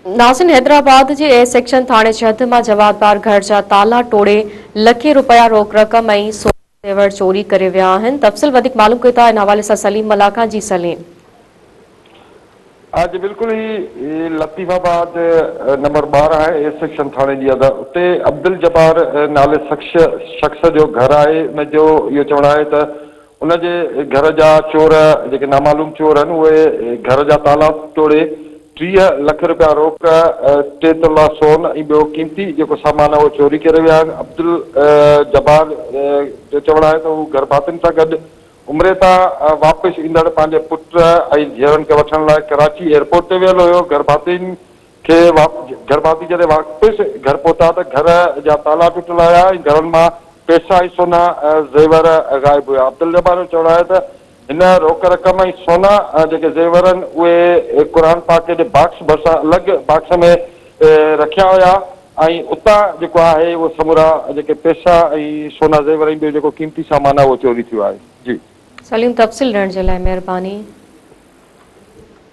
ناظرين حيدرآباد جي A section ٿاڻي جي حد مان جوابدار گهر جا تالا ٽوڙي لکين رپيا روڪ رقم ۽ سون زيور چوري ڪري ويا آهن تفصيل وڌيڪ معلوم ڪيو ٿا ان حوالي سان سليم ملاح کان جي سليم. جي بلڪل هي لطيف آباد نمبر 12 اي سيڪشن ٿاڻي جي حد اتي عبدالجبار نالي شخص جو گهر آهي ان جو اهو چوڻ آهي ته ان جي گهر جا چور جيڪي نامعلوم چور آهن اهي گهر جا تالا ٽوڙي 30 لک رپيا روڪ، ٽي تولا سون ۽ ٻيو قيمتي جيڪو سامان آهي اهو چوري ڪري ويا آهن. عبدالجبار جو چوڻ آهي ته هو گهرڀاتين سان گڏ عمري تان واپس ايندڙ پنهنجي پٽ ۽ ڌيئرن کي وٺڻ لاء ڪراچي ايئرپورٽ تي ويل هيو، گهرڀاتين کي گهرڀاتي جڏهن واپس گهر پهتا ته گهر جا تالا ٽٽل هيا ۽ گهرن مان پئسا ۽ سونا زيور غائب هيا. عبدالجبار جو چوڻ آهي ته هن روڪ رقم ۽ سونا جيڪي زيور آهن اهي قرآن پاڪ جي باڪس ڀرسان الڳ باڪس ۾ رکيا هيا ۽ اتان جيڪو آهي اهو سمورا جيڪي پئسا ۽ سونا زيور ۽ ٻيو جيڪو قيمتي سامان آهي اهو چوري ٿيو آهي. جي. سليم تفصيل ڏيڻ جي لاء مهرباني.